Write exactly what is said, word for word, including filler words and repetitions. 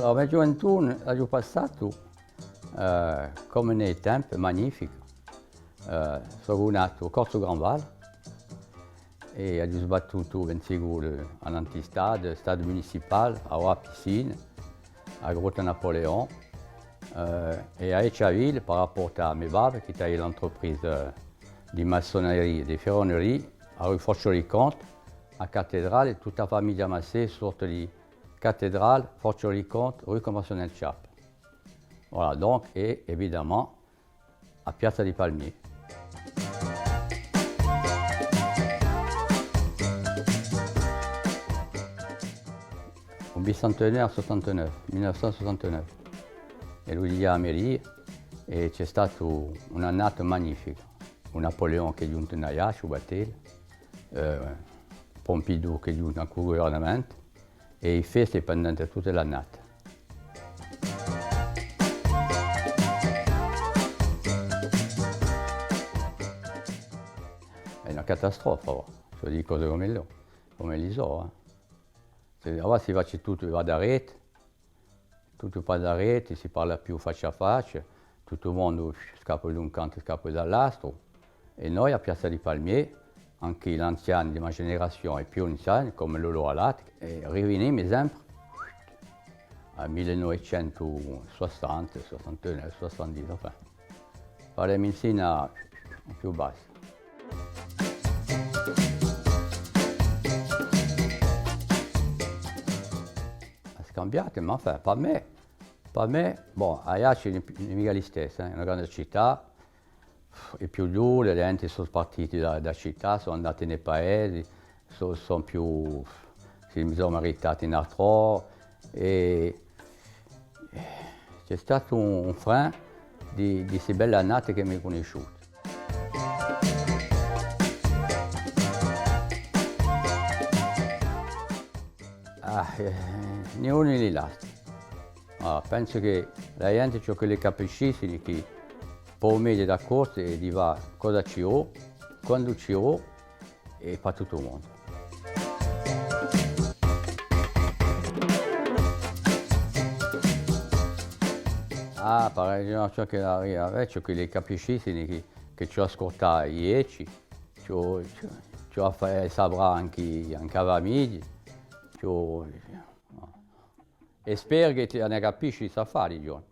A me ghjuventù l'aghju passatu, eh, cum'è in i tempi, magnificu. Eh, sò natu à Corsu Granval è aghju sbattutu, ben sicuru, à l'antistade, stade municipale, à a piscina, à a Grotta Napoléon, eh, è à Echeville, par rapport à me babbu, chì t'avia l'entreprise di maçonnerie, di ferronnerie, à rue Forcioli-Comte, a cattedrale, tutta a famiglia Massé sorte di cattedrale, Forcioli-Comte, rue Conventionnel Chiappe. Voilà, donc, et évidemment, à Piazza di Palmiers. Un bicentenaire soixante-neuf, mille neuf cent soixante-neuf. È ellu ghjè à a mairie, è ci hè statu un'annata magnifica. U Napoléon chì hè ghjuntu in Aiacciu, u battellu, eh, Pompidou chì hè ghjuntu ancu u guvernamentu, è i festi pendenti tutta l'annata. Hè una catastrofa, và. Ci vole à dì cose cum'elle, cum'elle sò, eh. Sì, avà si face tuttu, va daretu, tuttu va daretu, si parla più faccia à faccia, tuttu u mondu scappa d'un cantu, scappa da l'altru, è noi à Piazza di Palmiers, ancu l'anziani di a me generazione, è più anziani, cum'è Lolo Alatti, è rivinimu sempre à mille novecentu soixante, soixante-neuf, soixante-dix, enfin. Parlemu insina più bassu. Hà scambiatu, ma enfin, per mè, per mè, bon, Aiacciu ùn hè micca listessa, eh, hè una grande cità, hè più dura, a ghjente sò spartiti da, da cità, sò andati in i paesi, sò, sò più, si sò maritati in altrò, è, eh, ci hè statu un, un fren di, di sti belli annati ch'emu cunnisciutu. Ah, eh, nè unu nè l'altru. Ah, pensu chì a ghjente ciò ch'ella capiscissi hè chì pò mettesi d'accordu è di fà cosa ci vò, quandu ci vò, è per tuttu u mondu. Ah, per a ghjente chì a, a vechja chì li capiscissi, chì, chì ci vò à ascultà i vechji, ci vò, ci vò, ci vò à fà, saprà ancu, ancu a famiglia, ci vò, è speru chì ti, ne capisci st'affari, Ghjuvan.